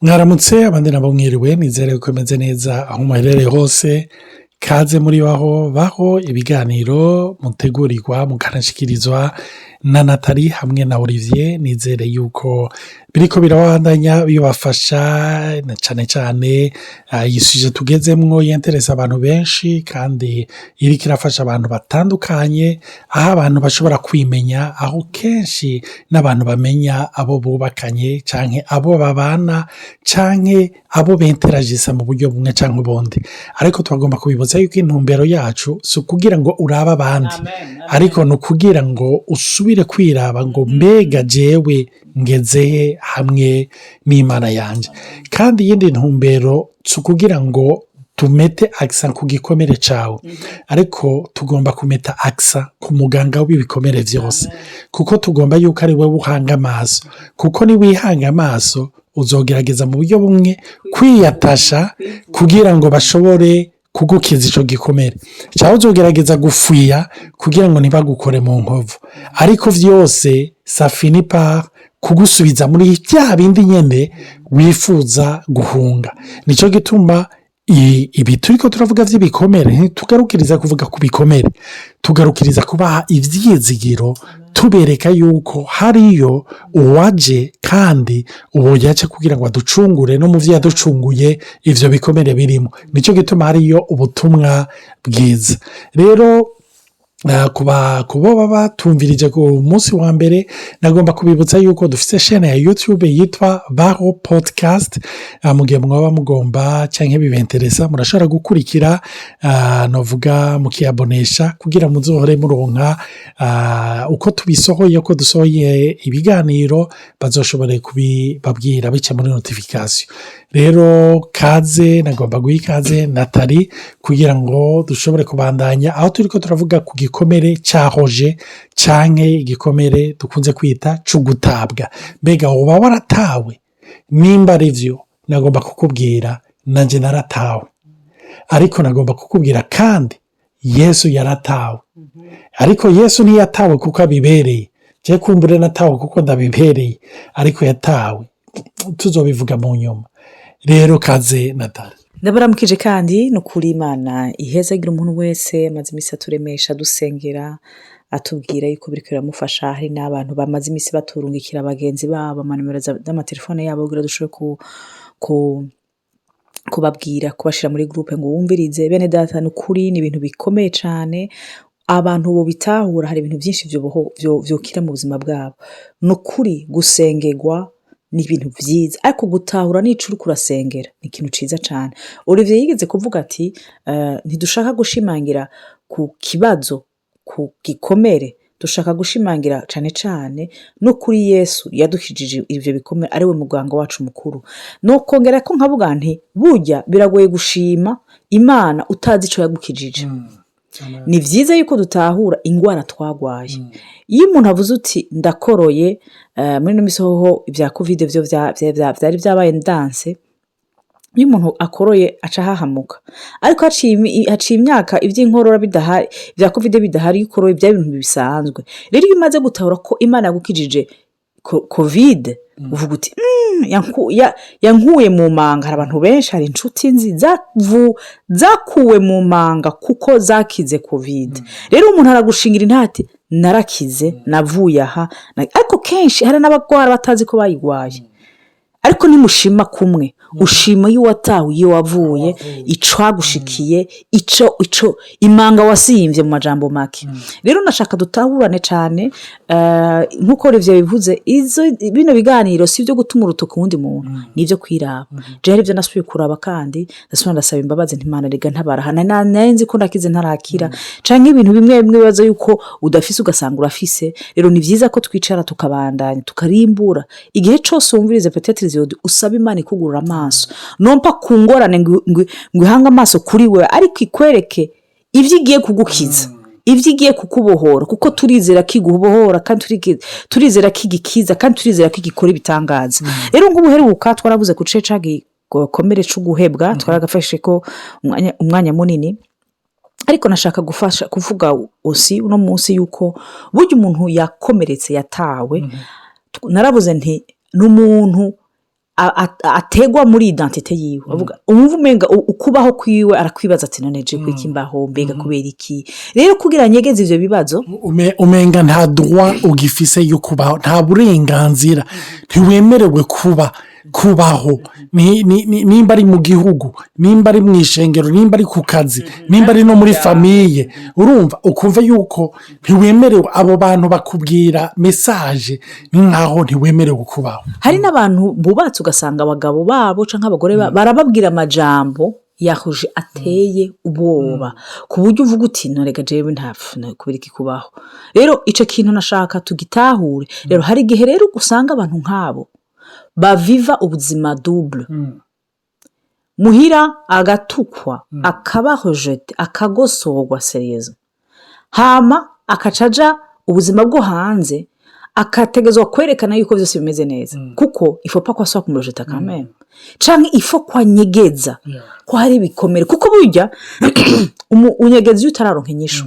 Mwaramutse, abandi nabo mwiriwe. Nizere ko imeze neza aho muherereye hose. Kaze muri Baho Baho, ibiganiro mutegurirwa mukanashikirizwa na Nathalie hamwe na Olivier. Nizere yuko biriko birabandanya bibafasha na cane cane iyi sujet tugezemwo y'intéresse abantu benshi, kandi iriko irafasha abantu batandukanye, aho abantu bashobora kwimenya, aho kenshi n'abantu bamenya abo bubakanye canke abo babana canke abo b'interagissa mu buryo bumwe canke ubundi. Ariko turagomba kubibutsa yuko intumbero yacu si ukugira ngo urabe abandi, ariko ni ukugira ngo usubire kwiraba ngo: "Mbega jewe ngezehe hamwe n'Imana yanje?" Kandi iyindi ntumbero si ukugira ngo tumette accent ku gikomere cawe, ariko tugomba kumetta accent ku muganga w'ibikomere vyose, kuko tugomba yuko ari wewe uhanga amaso, kuko niwihanga amaso uzogerageza mu buryo bumwe kwiyatasha kugira ngo bashobore kugukiza ico gikomere, canke uzogerageza gufuya kugira ngo ntibagukore mu nkovu. Ariko vyose ça finit par kugusubiza muri vya bindi nyene wifuza guhunga. Nico gituma ibi turiko turavuga vy'ibikomere, ntitugarukiriza kuvuga ku bikomere, tugarukiriza kubaha ivyizigiro, tubereka yuko hariyo uwaje, kandi uwo yaje kugira ngo aducungure, no mu vyo yaducunguye ivyo bikomere birimo. Nico gituma hariyo ubutumwa bwiza. Rero ku boba batumvirije ku munsi wa mbere, nagomba kubibutsa yuko dufite chaîne ya YouTube yitwa Baho Podcast. Mu gihe mwaba mugomba cyangwa bib'intéressa, murashobora gukurikira, navuga mukiyabonesha kugira muzohore muronka uko tubisohoye, uko dusohoye ibiganiro bazoshobore kubibabwira bica muri notification. Rero kaze, nagomba guha ikaze Nathalie kugira ngo dushobore kubandanya aho turi ko turavuga ku gikomere cya rejet, canke igikomere dukunze kwita c'ugutabwa. Mbega uba waratawe? Nimba ari byo, nagomba kukubwira nanjye naratawe, ariko nagomba kukubwira kandi Yesu yaratawe. Ariko Yesu ntiyatawe kuko abibereye. Njye kumbure natawe kuko ndabibereye, ariko yatawe, tuzobivuga mu nyuma. Rero kaze, Nathalie. Ndabaramukije, kandi ni ukuri Imana ihezagira umuntu wese amaze iminsi aturemesha, adusengera, atubwira yuko biriko biramufasha. Hari n'abantu bamaze iminsi baturungikira bagenzi babo amanimero z'amatelefone yabo kugira dushobore kubabwira, kubashira muri groupe ngo wumvirize bene data. Ni ukuri ni ibintu bikomeye cane. Abantu bobitahura, hari ibintu vyinshi vyokira mu buzima bwabo. Ni ukuri gusengerwa ni ibintu vyiza, ariko gutahura n'ico uriko urasengera ni ikintu ciza cane. Olivier yigeze kuvuga ati ntidushaka gushimangira ku kibazo, ku gikomere, dushaka gushimangira cane cane no kuri Yesu yadukijije ivyo bikomere, ari we muganga wacu mukuru. Nokongera ko nkavuga nti burya biragoye gushima Imana utazi ico yagukijije. Ni vyiza yuko dutahura ingwara twagwaye. Iyo umuntu avuze uti ndakoroye, muri ino misi hoho ivya Covid vyo vyari vyabaye ndanse. Iyo umuntu akoroye aca ahahamuka, ariko haciye imyaka ivy'inkorora bidahari, ivya Covid bidahari, iyo ukoroye vyari ibintu bisanzwe. Rero iyo umaze gutahura ko Imana yagukijije Covid, uvuga uti "Yankuye mu manga." Hari abantu benshi, hari inshuti nzi zakuwe mu manga kuko zakize Covid. Rero umuntu aragushingira intati: "Narakize, navuye aha." Ariko kenshi hari n'abagwara batazi ko bayigwaye. Ariko nimushima kumwe ushima iyo watawe, iyo wavuye, icagushikiye, ico imanga wasimvye, mu majambo make. Rero nashaka dutahurane cane, nk'uko Olivier bivuze, izo bino biganiro si ibyo gutuma urutoki uwundi muntu, ni ibyo kwiraba. Je hari ibyo nasubiye kuraba, kandi ndasubira ndasaba imbabazi nti: "Imana rega ntabara, nari nzi ko ndakize ntarakira." Canke ibintu bimwe bimwe bibaza yuko udafise, ugasanga urafise. Rero ni vyiza ko twicara tukabandanya tukarimbura. Igihe cose wumvirize peut-être izo, usaba Imana ikugurura amaso, nompa ku ngorane ngo ihange amaso kuri we, ariko ikwereke ibyo igiye kugukiza, ibyo igiye kukubohora, kuko turizera ko igubohora, kandi turizera ko igikiza, kandi turizera ko igikora ibitangaza. Rero nk'ubuheruka twarabuze ku ce ca gikomere c'uguhebwa, twaragafashe ko umwanya munini. Ariko nashaka gufasha kuvuga osi uno munsi yuko burya umuntu yakomeretse, yatawe, narabuze nti ni umuntu. ategwa muri identité yiwe. Avuga umva umenga ukubaho kwiwe, arakwibaza ati: "None je kuki mbaho? Mbega kubera iki?" Rero kugira nyegeze ivyo bibazo. Umenga nta droit ugifise yo kubaho, nta burenganzira, ntiwemerewe kubaho. Nimba ari mu gihugu, nimba ari mu ishengero, nimba ari ku kazi, nimba ari no muri famille, urumva ukumva yuko ntiwemerewe. Abo bantu bakubwira message ni nkaho ntiwemerewe kubaho. Hari n'abantu bubatse, ugasanga abagabo babo cyangwa abagore babo barababwira amajambo yahuje ateye ubwoba, ku buryo uvuga uti: "Norega jewe ntapfa kubera iki kubaho?" Rero icyo kintu nashaka tugitahure. Rero hari igihe rero usanga abantu nk'abo baviva ubuzima double. Muhira agatukwa, akaba rejeté, akagosorwa sérieusement, hama akaca aja ubuzima bwo hanze, akategezwa kwerekana yuko byose bimeze neza, kuko il faut pas ko asubira kumurejeta kameme, canke il faut ko anyegeza ko hari ibikomere, kuko burya unyegeza iyo utararonka inyishu,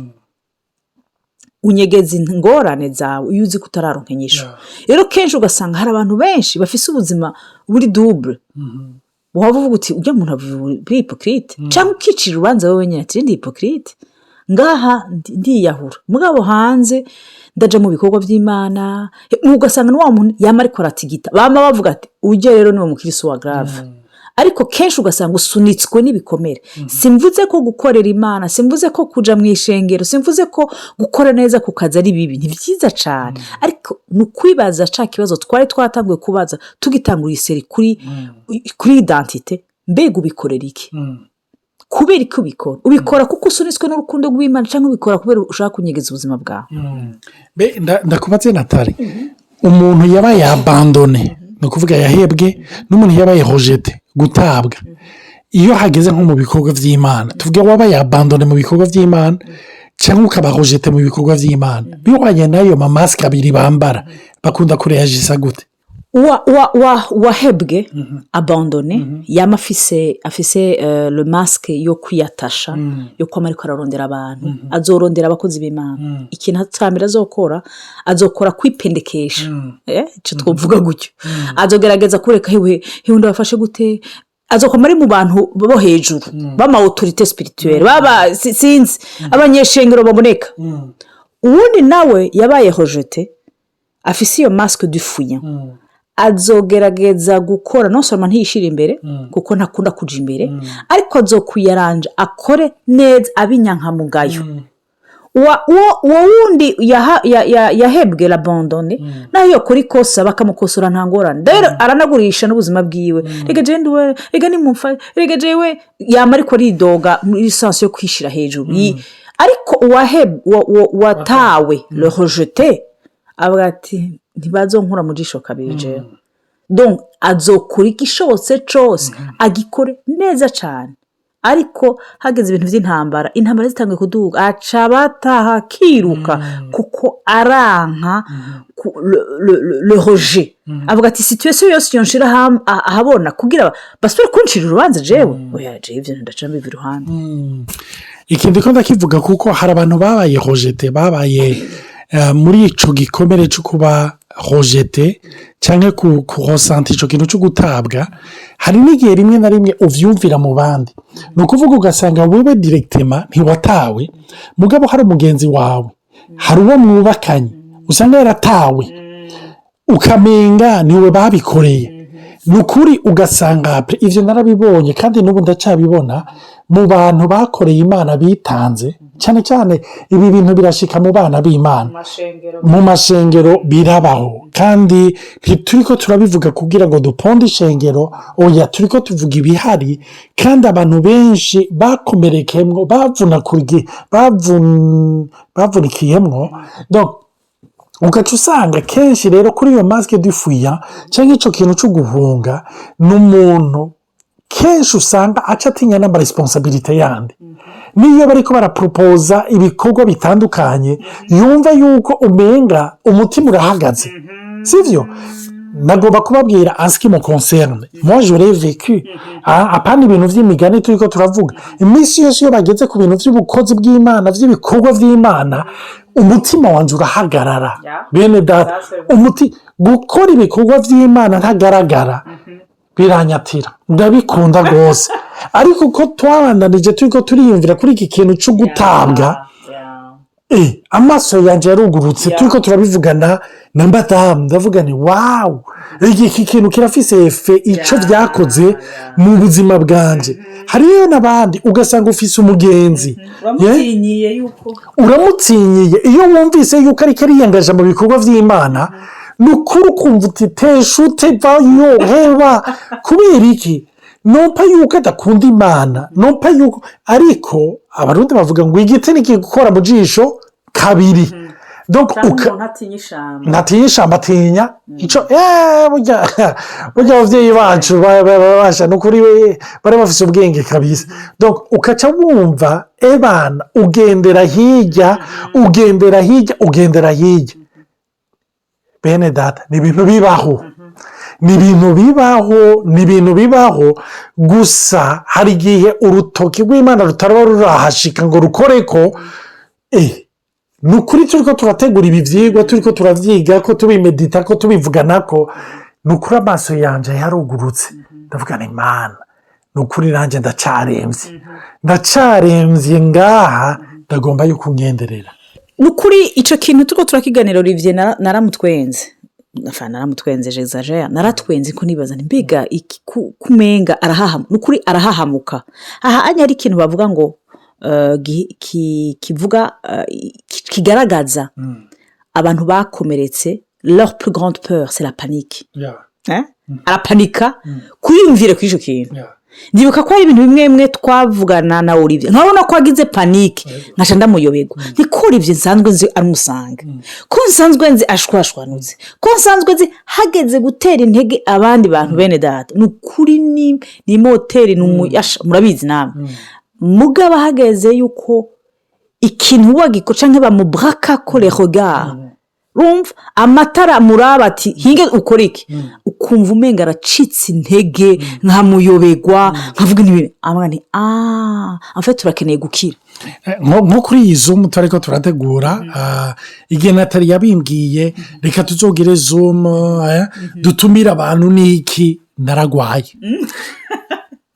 unyegeza ingorane zawe iyo uzi ko utararonka inyishu. Rero kenshi ugasanga hari abantu benshi bafise ubuzima buri double. Waba uvuga uti: "Ujya muntu buri hypocrite", cyangwa ukicira urubanza wowe wenyine ati: "Ndi hypocrite ngaha, ndiyahura, mugabo hanze ndaja mu bikorwa by'Imana." Ugasanga ni wa muntu yama ariko aratigita, bama bavuga ati: "Ujya rero niwo mukirisi wa grave." Ariko kenshi ugasanga usunitswe n'ibikomere. Simvuze ko gukorera Imana, simvuze ko kuja mu ishengero, simvuze ko gukora neza ku kazi ari bibi. Ni byiza cyane, ariko ni ukwibaza ca kibazo twari twatanguye kubaza tugitangura iyi série kuri identité: mbega ubikorera iki? Kubera ko ubikora, ubikora kuko usunitswe n'urukundo rw'Imana, cyangwa ubikora kubera ushaka kunyegeza ubuzima bwawe? Ndakubatse Natali, umuntu yabaye abandonné, ni ukuvuga yahebwe, n'umuntu yabaye rejeté, gutabwa, iyo hageze nko mu bikorwa by'Imana, tuvuge wabaye abandonné mu bikorwa by'Imana cyangwa ukaba rejeté mu bikorwa by'Imana, bihwanye n'ayo ma masques abiri bambara, bakunda kureyajisa gute? Uwahebwe, abandonné, yaba afise le masque yo kwiyatasha, yo kwama ariko ararondera abantu, azorondera abakozi b'Imana. Ikintu cya mbere azokora, azokora kwipendekesha, icyo twavuga gutyo. Azogerageza kureka hewe hewe, ndabafashe gute? Azokoma ari mu bantu bo hejuru b'ama autorités spirituelles, baba sinzi abanyeshengero baboneka. Uwundi nawe yabaye rejeté, afise iyo masque du fuyant, azogerageza gukora non seulement ntiyishyire imbere, kuko ntakunda kuja imbere, ariko azokwiyaranja akore neza ab'inyankamugayo. Uwo wundi yahebwe, l'abandonné, nayo yakora ikosa bakamukosora, nta ngorane. Rero aranagurisha n'ubuzima bwiwe: "Reka jewe nduwe, reka nimumfa, reka jewe." Yama ariko aridoga muri sens yo kwishyira hejuru. Ariko uwatawe, le rejeté, avuga ati: "Ntibazonkura mu jisho kabiri jewe." Donc azokora igishobotse cose agikore neza cyane, ariko hageze ibintu by'intambara, intambara zitangiye kuduga, aca bataha akiruka, kuko aranka le rejet. Avuga ati: "Situation yose yonshira ahabona kugira basubire kuncira urubanza, jewe oya, jewe ibyo ndaca mbiva iruhande." Ikindi ko ndakivuga kuko hari abantu babaye rejetés, babaye muri icyo gikomere cyo kuba rejeté cyangwa kuresenta icyo kintu cyo gutabwa. Hari n'igihe rimwe na rimwe ubyumvira mu bandi, ni ukuvuga ugasanga wowe directement ntiwatawe, mugabo hari umugenzi wawe, hari uwo mwubakanye usanga yaratawe, ukamenga niwe babikoreye. Ni ukuri, ugasanga ibyo narabibonye kandi n'ubu ndacyabibona mu bantu bakoreye Imana bitanze cyane cyane. Ibi bintu birashika mu bana b'Imana, mu mashengero birabaho, kandi ntituri ko turabivuga kugira ngo duponde ishengero, oya, turi ko tuvuga ibihari. Kandi abantu benshi bakomerekeyemo, bavunikiyemo. Ugaca usanga kenshi rero kuri iyo masque du fuyard cyangwa icyo kintu cyo guhunga, ni umuntu kenshi usanga aca atinya n'ama responsabilités yandi. Niyo bari ko baraporopoza ibikorwa bitandukanye, yumva yuko umenga umutima urahagaze. Sibyo, nagomba kubabwira en ce qui me concerne, moi je l'ai vécu, apana ibintu by'imigani turi ko turavuga. Iminsi yose iyo bageze ku bintu by'ubukozi bw'Imana, by'ibikorwa by'Imana, umutima wanjye urahagarara. Bene data, umuti gukora ibikorwa by'Imana ntagaragara. Biranyatira, ndabikunda rwose, ariko uko twabandanije turiko turiyumvira kuri iki kintu cyo gutabwa, amaso yanjye yarugurutse. Turiko turabivugana na madamu, ndavuga ni wow, iki kintu kirafise effet icyo byakoze mu buzima bwanjye. Hariyo n'abandi ugasanga ufise umugenzi, Uramutinyiye yuko uramutinyiye. Iyo wumvise yuko ariko ariyangaje mu bikorwa by'Imana, ni ukuri ukumva uti teshute, vayo, heba. Kubera iki? Non pas yuko adakunda Imana, non pas yuko, ariko Abarundi bavuga ngo igiti ntikigukora mu jisho kabiri. Donc Cyangwa umuntu atinya ishamba. Ntatinya ishamba, atinya icyo. Burya ababyeyi bacu babasha, ni ukuri bari bafite ubwenge kabisa. Donc ukaca wumva ebana ugendera hirya, ugendera hirya, ugendera hirya. Bene data, ni ibintu bibaho, ni ibintu bibaho, ni ibintu bibaho. Gusa hari igihe urutoki rw'Imana rutaraba rurahashika ngo rukore ko. Ni ukuri, turi ko turategura ibi byigwa, turi ko turabyiga, ko tubimedita, ko tubivugana, ko ni ukuri amaso yanjye yarugurutse. Ndavuga ni Imana, ni ukuri nanjye ndacarembye, ndacarembye ngaha, ndagomba yuko ungenderera. Ni ukuri, icyo kintu turiko turakiganira, Olivier, naramutwenze. Enfin, naramutwenze, j'exagère, naratwenze ko nibaza nti mbega iki kumenga arahahamuka. Ni ukuri arahahamuka. Aha anya ari ikintu bavuga ngo kivuga kigaragaza abantu bakomeretse, leur plus grande peur, c'est la panique. Hein? Arapanika kwiyumvira kuri icyo kintu. Ndibuka ko hari ibintu bimwe bimwe twavugana na Olivier, nkabona ko agize panique, nkaca ndamuyoberwa. Niko Olivier nsanzwe nzi ari umusanga, ko nsanzwe nzi ashwashwanutse, ko nsanzwe nzi hageze gutera intege abandi bantu, bene data, ni ukuri ni moteri, ni umuyasha, murabizi namwe. Mugabo hageze yuko ikintu wagiko canke bamubraka ko le regard, urumva amatara muraba ati hinge ukora iki, ukumva umenga aracitse intege, nkamuyoberwa, nkavuga n'ibintu amwe nti aaa, en fait turakeneye gukira. Nko kuri iyi Zoom turi ko turategura, igihe Natali yabimbwiye, reka tuzogere Zoom, dutumire abantu n'iki, naragwaye.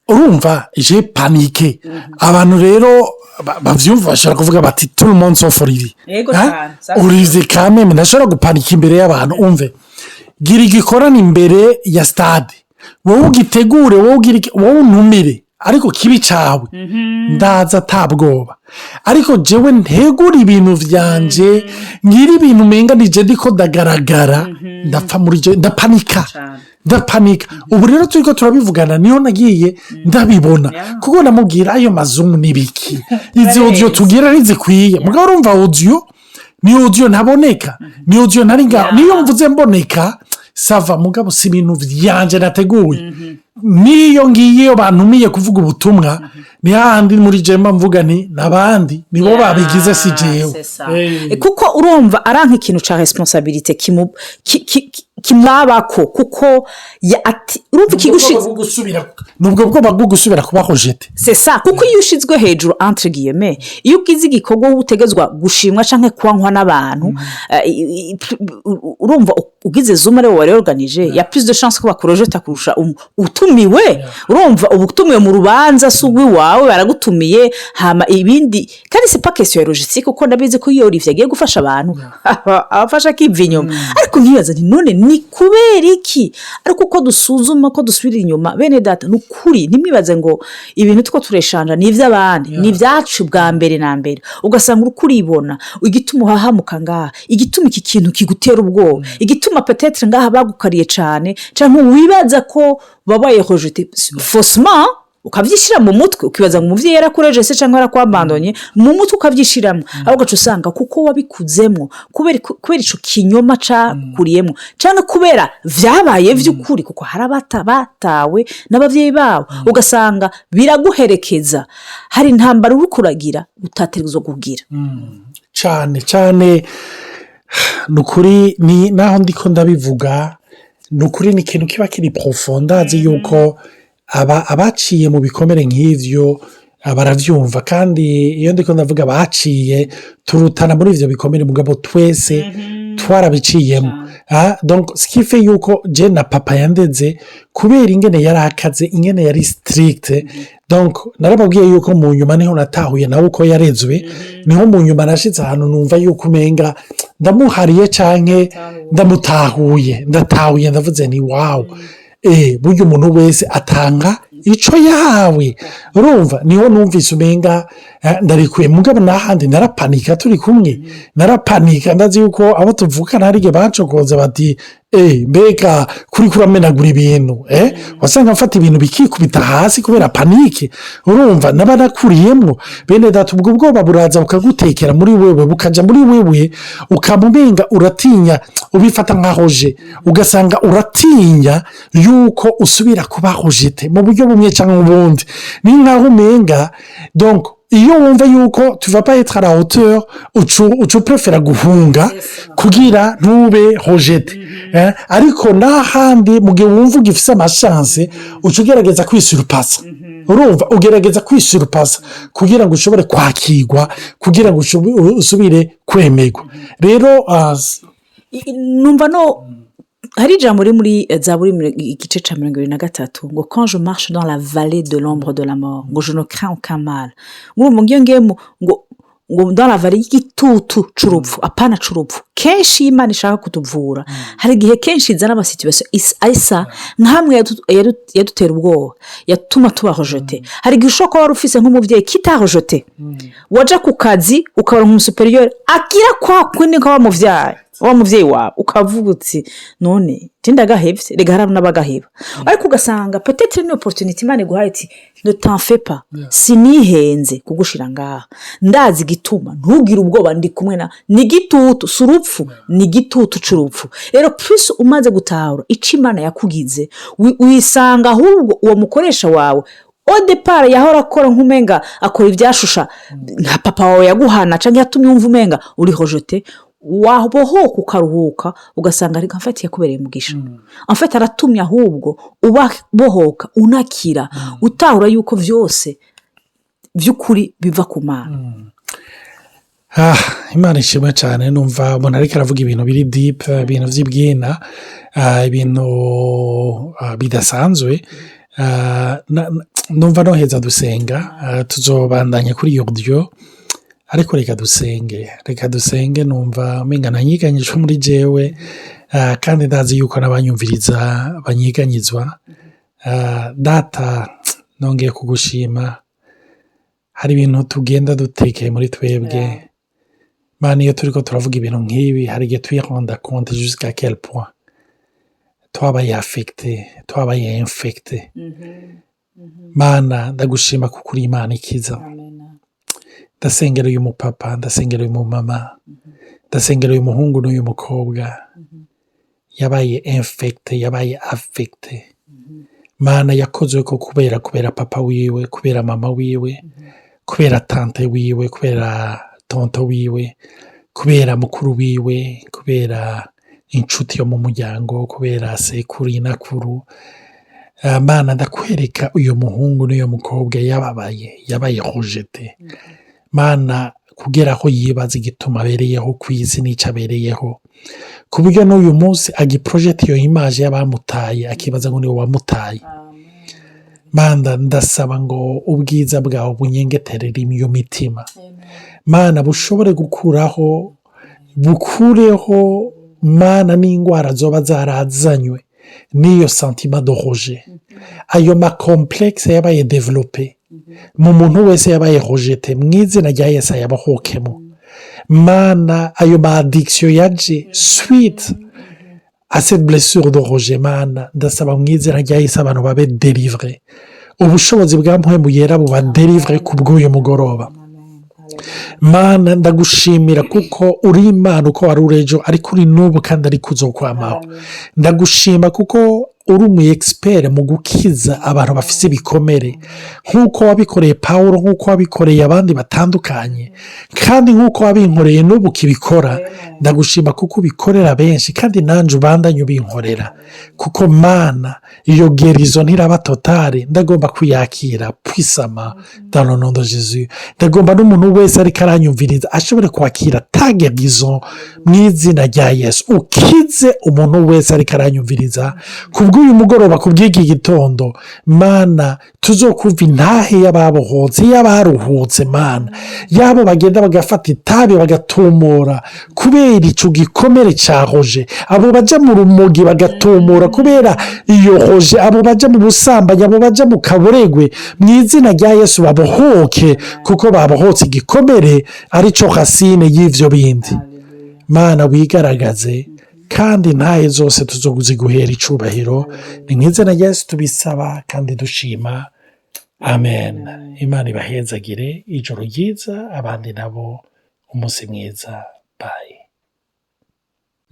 Urumva j'ai paniqué. Abantu rero bavyumva bashobora kuvuga bati tout le monde sauf Olivier. Yego cane, ça. Olivier kameme ntashobora gupanika imbere y'abantu. Umve, gira igikorane imbere ya stade, wowe ugitegure, wowe ugire wowe untumire, ariko kibi cawe ndaza atabwoba. Ariko jewe ntegura ibintu vyanje, ngira ibintu umenga nije ndiko ndagaragara, ndapfa muri je, ndapanika. Cane. Ndapanika. Ubu rero turi ko turabivugana, niyo nagiye ndabibona, kuko namubwira ayo ma Zoom n'ibiki, izi audio tugira ntizikwiye. Mugabo urumva audio ni audio, ntaboneka, ni audio, ntari ngaho. Niyo mvuze mboneka, ça va, mugabo si ibintu vyanje nateguye. Niyo ngiye, iyo bantumiye kuvuga ubutumwa, ni hahandi muri jemba mvuga ni n'abandi nibo babigize, si jewe. C'est ça. Kuko urumva aranka ikintu ca responsabilité kimwabako, kuko ati urumva ikigushize Ni ubwo bwoba bwo gusubira kuba rejeté. C'est ça, kuko iyo ushizwe hejuru, entre guillemets, iyo ugize igikorwa utegezwa gushimwa canke kwankwa n'abantu, urumva ugize Zoom ariwe wari organije, y a plus de chance ko bakurojeta kurusha utumiwe. Urumva uba utumiwe mu rubanza si urw'iwawe, baragutumiye. Hama ibindi kandi c'est pas question ya logistique, kuko ndabizi ko iyo Olivier agiye gufasha abantu abafasha akiva inyuma. Ariko nkibaza nti none ni kubera iki? Ariko uko dusuzuma, ko dusubira inyuma, bene data, ni ukuri ntimwibaze ngo ibintu two tureshanja ni iby'abandi, ni ibyacu bwa mbere na mbere. Ugasanga uri kuribona igituma uhahamuka ngaha, igituma iki kintu kigutera ubwoba, igituma peut-être ngaha bagukariye cyane, cyangwa wibaza ko wabaye rejeté faussement, ukabyishyira mu mutwe, ukibaza ngo umubyeyi yarakurejese cyangwa yarakwabandonye, mu mutwe ukabyishyiramo. Ahubwo ugaca usanga kuko wabikuzemo, kubera icyo kinyoma cyakuriyemo, cyangwa kubera byabaye by'ukuri, kuko hari batawe n'ababyeyi babo, ugasanga biraguherekeza. Hari intambara uri kuragira utategerezwa kugira. Cyane cyane, ni ukuri, ni naho ndiko ndabivuga, ni ukuri ni ikintu kiba kiri profond. Ndazi yuko abaciye mu bikomere nk'ibyo barabyumva, kandi iyo ndiko ndavuga abaciye, turutana muri ibyo bikomere, mugabo twese twarabiciyemo. Ah, donc ce qui fait yuko je na papa yandeze, kubera ingene yari akaze, ingene yari stricte. Donc narababwiye yuko mu nyuma niho natahuye nawe uko yarezwe. Niho mu nyuma nashitse ahantu numva yuko umenga ndamuhariye canke ndamutahuye, ndatahuye, ndavuze ni waouh, burya umuntu wese atanga ico yahawe. Urumva, niho numvise umenga ndarikuye. Mugabo n'ahandi narapanika, turi kumwe narapanika. Ndazi yuko abo tuvukana hari igihe bacokoza bati: "Mbega kuri kuramenagura ibintu?" Wasanga mfata ibintu bikikubita hasi kubera panique. Urumva, naba nakuriyemwo, bene data, ubwo bwoba buraza bukagutekera muri wewe, bukaja muri wewe, ukaba umenga uratinya, ubifata nka rejet, ugasanga uratinya yuko usubira kuba rejeté mu buryo bumwe cyangwa ubundi. Ni nkaho umenga, donc iyo wumva yuko tu vas pas être à la hauteur, uca uprefera guhunga kugira ntube rejeté. Ariko n'ahandi, mu gihe wumva ugifise ama chances, uca ugerageza kwisurupasa. Urumva, ugerageza kwisurupasa kugira ngo ushobore kwakirwa, kugira ngo usubire kwemerwa. Rero Numva no hari ijambo riri muri Zaburi igice cya 23 ngo: "Quand je marche dans la vallée de l'ombre de la mort", ngo "je ne crains aucun mal". Ngo ngiyo ngiye ngo dans la vallée y'igitutu c'urupfu, apana c'urupfu. Kenshi iyo Imana ishaka kutuvura, hari igihe kenshi izana ama situations asa nk'amwe yadutera ubwoba, yatuma tuba rejeté. Hari igihe ushobora kuba wari ufise nk'umubyeyi kita rejeté, waja ku kazi ukabona nk'umu supérieur agira kwa kundi nka wamubyaye, wa mubyeyi wawe, ukavuga uti: "None ndagahebye?" Reka, hari n'abagaheba, ariko ugasanga peut-être ni opportunité Imana iguhaye iti: "Ne t'en fais pas, sinihenze kugushira ngaha, ndazi igituma, ntugire ubwoba, ndi kumwe na." Ni igitutu, si urupfu, ni igitutu c'urupfu. Rero plus umaze gutahura icyo Imana yakugize, wisanga ahubwo uwo mukoresha wawe au départ yahora akora nk'umenga akora ibyashusha nka papa wawe yaguhana cyangwa yatumye wumva umenga uri rejeté, wabohoka ukaruhuka, ugasanga ariko afite yakubereye umugisha. Afite aratumye ahubwo ubabohoka, unakira, utahura yuko byose by'ukuri biva ku Mana. Imana ishimwe cyane. Numva umuntu ariko aravuga ibintu biri deep, ibintu by'ibwina, ibintu bidasanzwe. Numva noheza dusenga, tuzobandanya kuri iyo buryo, ariko reka dusenge, reka dusenge. Numva umenga nanyiganyijwe muri jewe, kandi ndazi yuko n'abanyumviriza banyiganyizwa. Data, nongeye kugushima. Hari ibintu tugenda dutekeye muri twebwe. Mana, iyo turi ko turavuga ibintu nk'ibi, hari igihe twirenda compte jusqu'à quel point twabaye affecté, twabaye infecté. Mana, ndagushima kuko uri Imana ikiza. Ndasengera uyu mupapa, ndasengera uyu mumama, ndasengera uyu muhungu n'uyu mukobwa yabaye infecté, yabaye affecté. Mana, yakozwe ko kubera papa wiwe, kubera mama wiwe, kubera tante wiwe, kubera tonton wiwe, kubera mukuru wiwe, kubera inshuti yo mu muryango, kubera sekuru, inakuru. Mana, ndakwereka uyu muhungu n'uyu mukobwa yababaye, yabaye rejeté. Mana, kugera aho yibaza igituma abereyeho ku isi n'icyo abereyeho, ku buryo n'uyu munsi agiprojeta iyo image y'abamutaye, akibaza ngo niwe wamutaye. Mana, ndasaba ngo ubwiza bwawe bunyengeterere iyo mitima. Mana, bushobore gukuraho, bukureho, Mana, n'indwara zoba zarazanywe n'iyo sentiment de rejet, ayo ma complexes yabaye développé mu muntu wese yabaye rejeté. Mu izina rya Yesu ayabohokemo. Mana, ayo ma addictions yaje suite à cette blessure de rejet, Mana, ndasaba mu izina rya Yesu abantu babe délivrés, ubushobozi bwa Mpwemu Yera buba délivre ku bw'uyu mugoroba. Mana, ndagushimira kuko uri Imana uko wari uri ejo, ariko uri n'ubu, kandi ariko uzokwamaho. Ndagushima kuko Uri umu expert mu gukiza abantu bafite ibikomere, nk'uko wabikoreye Paul, nk'uko wabikoreye abandi batandukanye, kandi nk'uko wabinkoreye n'ubu ukibikora. Ndagushima kuko ubikorera benshi, kandi nanjye ubandanye ubinkorera, kuko Mana, iyo guérison ntiraba totale. Ndagomba kuyakira puissamment dans le nom de Jésus. Ndagomba n'umuntu wese ariko aranyumviriza ashobore kwakira ta guérison mu izina rya Yesu. Ukize umuntu wese ariko aranyumviriza ku bw'uyu mugoroba, ku bw'iki gitondo. Mana, tuzokumva intahe y'ababohotse, y'abaruhutse. Mana, yabo bagenda bagafata itabi bagatumura kubera icyo gikomere cya rejet, abo bajya mu rumogi bagatumura kubera iyo rejet, abo bajya mu busambanyi, abo bajya mu kaburegwe, mu izina rya Yesu babohoke, kuko babohotse igikomere aricyo racine y'ibyo bindi. Mana, wigaragaze, kandi ntahe zose tuzoziguhera icubahiro. Ni mu izina rya Yesu tubisaba kandi dushima, amen. Imana ibahezagire. Ijoro ryiza, abandi nabo umunsi mwiza. Bye.